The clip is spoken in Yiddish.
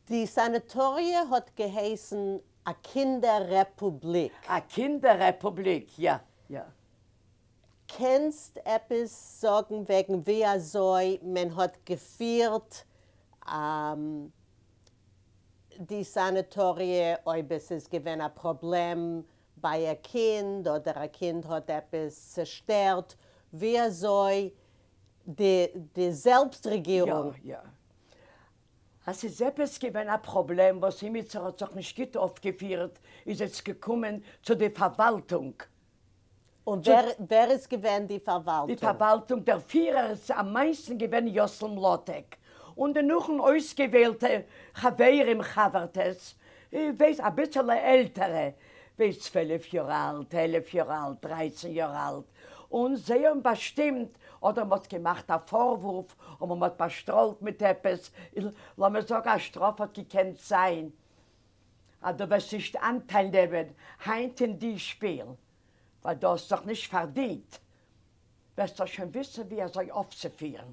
די סאנאטאריע האט געהייסן א קינדער רעפובליק. א קינדער רעפובליק, יא יא. קענסט עפעס זאגן וועגן ווי אזוי מען האט געפירט די סאנאטאריע, אויב עס איז געווען א פראבלעם ביי א קינד אדער א קינד האט עפעס צעשטערט, ווי אזוי די זעלבסט רעגירונג. יא יא. אז ס'איז עפעס געווען א פראבלעם וואס אימיצער האט זיך נישט גוט אויפגעפירט איז עס געקומען צו די פארוואלטונג. און ווער איז געווען די פארוואלטונג? די פארוואלטונג, דער פירער איז אממייסטן געווען יאסל מלאטעק, און דערנאכן אויסגעוועלטע חברים חבר'טעס, ווייס אביסעלע עלטערע, ווייס 12 יאר אלט, 11 יאר אלט, 13 יאר אלט, און זיי האבן באשטימט, אדער מ'האט געמאכט א פארוואורף, אדער מ'האט באשטראלט מיט עפעס, לאמיר זאגן א שטראף האט געקענט זיין אז דו וועסט נישט אנטייל נעמען היינט אין די שפיל, ווייל דו האסט זיך נישט פארדינט, וועסטו שוין וויסן ווי אזוי אויפצופירן.